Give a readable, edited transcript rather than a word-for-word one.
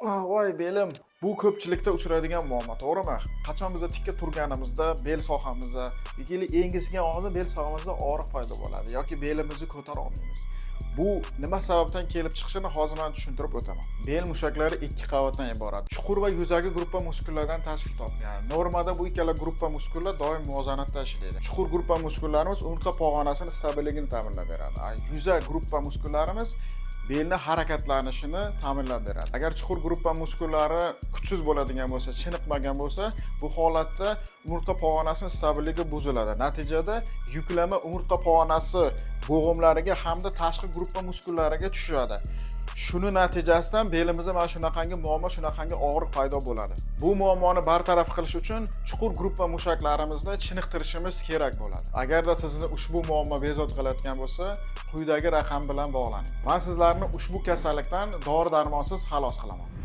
Voy, belim! Bu ko'pchilikda uchraydigan muammo, to'g'rimi? Qachon biz tikka turganimizda bel sohamizda yoki engishgan oldin bel sohamizda og'riq paydo bo'ladi yoki belimizni ko'tara olmaymiz. Bu nima sababdan kelib chiqishini hozir man tushuntirib o'taman. Bel mushaklari ikki qavatdan iborat. Chuqur va yuzaki gruppa muskullardan tashkil topgan. Normada bu ikkala gruppa muskullar doim muvozanatda ishlaydi. Chuqur gruppa muskullarimiz umurtqa pog'onasini stabilligini ta'minlab beradi. Yuza gruppa muskullarimiz belni harakatlanishini ta'minlab beradi. Agar chuqur gruppa muskullari kuchsiz bo'ladigan bo'lsa, chiniqmagan bo'lsa, bu holatda umurtqa pog'onasini stabiligi buziladi. Natijada yuklama umurtqa pog'onasi bo'g'imlariga hamda tashqi gruppa muskullariga tushadi. Shuni natijasidan belimizda mana shunaqangi muammo, shunaqangi og'riq paydo bo'ladi. Bu muammoni bartaraf qilish uchun chuqur gruppa mushaklarimizni chiniqtirishimiz kerak bo'ladi. Agarda sizni ushbu muammo bezovta qilayotgan bo'lsa, quyidagi raqam bilan bog'laning. Man sizlarni ushbu kasallikdan dori darmonsiz xalos qilaman.